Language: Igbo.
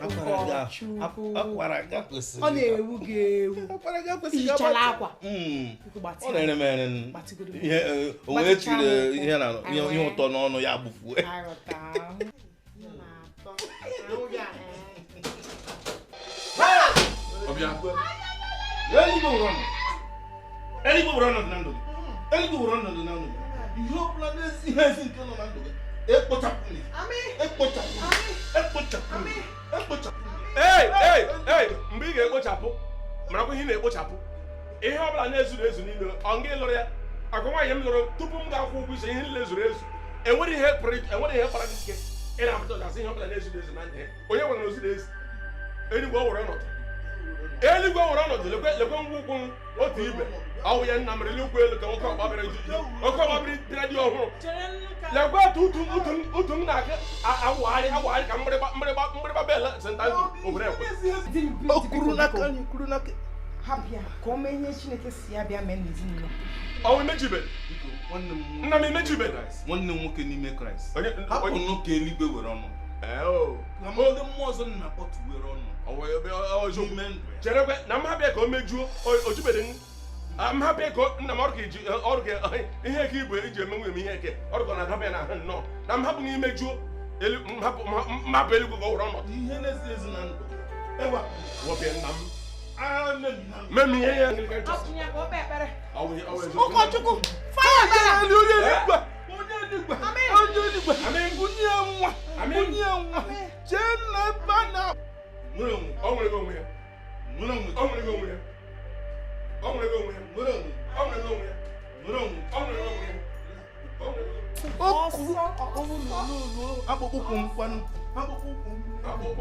Akwara Ụkọchukwu. Akwara ga kwesịrị Ọ na-ewu gị ewu. Akwara ga kwesịrị. Ihichala akwa. Ọ Gbatịa. na-ere m ere. Gbatịgodo. Ihe o wee Gbatịchaa tiri m ụkwụ. ihe na ihe ụtọ n'ọnụ ya gbufue. Aghọta. Ihe na-atọ. Ahụ gị a, Ọbịa. Eluigwe were ọnọdụ. Eluigwe were ọnọdụ na ndụ gị. Eluigwe were ọnọdụ na ndụ gị. Ihe ọ bụla na-ezighị ezi nke nọ na ndụ gị, ekpochapụ ya. Ekpochapụ ya. Ekpochapụ ya. Ekpochapụ ya. Ei, ei, ei, mgbe ị ga-ekpochapụ, marakwa ihe ị na-ekpochapụ. Ihe ọ bụla na-ezuru ezu n'ime ọ nga ịlụrụ ya. Agwa nwaanyị m lụrụ tupu m ga-akwụ ụgwọ isi, ihe niile zuru ezu. Enwere ihe pụrụ, enwere ihe kpara gị ike ị na-apụta ụgasị ihe ọ bụla na-ezuru ezu na ndụ ya. Onye nwere na ozuru ezu? Eluigwe o were ọnọdụ, eluigwe were ọnọdụ. Lekwe, lekwe ngwa ụkwụ m otu ibe ọwụ ya. Nna m rịrị ụkwụ elu ka nwoke ọgba bịara, nwoke ọgba bịara dị ọhụrụ. Lekwe otu utu m na-aka awụgharị awụgharị ka mgbịrịgba mgbịrịgba mgbịrịgba bell St. Andrew Owerri ekwe. Di m, O biko, kwuru biko. n'aka anyị, kwuru n'aka. Hapụ ya ka o mee ihe Chineke si ya bịa mee n'ezinụlọ. Ọnwụ imechibe. Biko, nwanne m. Nna m, imechibe. Nwanne m nwoke n'ime Kraịst. Onye Hapụnụ ka eluigwe were ọnụ. Ee, o. Ka ndị mmụọ ọzọ na-akpọtụ were ọnụ. Ọ wee eziokwu. N'ime ndụ ya. Cherekwe na m hapụ ya ka o mejuo o jubere m. M hapụ ya ka nna m ọrụ ka iji ọrụ ka ihe eke ibu iji eme nwunye m ihe eke ọrụ ka ọ na-adaba ya n'ahụ nnọọ na m hapụ na imejuo elu m hapụ m hapụ eluigwe ka ọ were ọnọdụ. Ihe na-ezighị ezi na ndụ. Ewa. Nwoke nna m. Amen. Mee m ihe ya. Hapụ ya ka o kpee ekpere. Ọ wụ eziokwu. Ụkọchukwu, fire bara. Onye eluigwe! Onye eluigwe! Amen. Onye eluigwe! Amen. Bunye nwa! Amen. Bunye nwa! Jee na ebe a na nwere onwe. Ọ nwere gị onwe ya. Nwere onwe. Ọ nwere gị onwe ya. Ọ nwere gị onwe ya. Nwere onwe. Ọ nwere gị onwe ya. Nwere onwe. Ọ nwere gị onwe ya. Ọ nwere gị O kwuru akpụkpọ ụkwụ m kwanụ, akpụkpọ ụkwụ m. Akpụkpọ.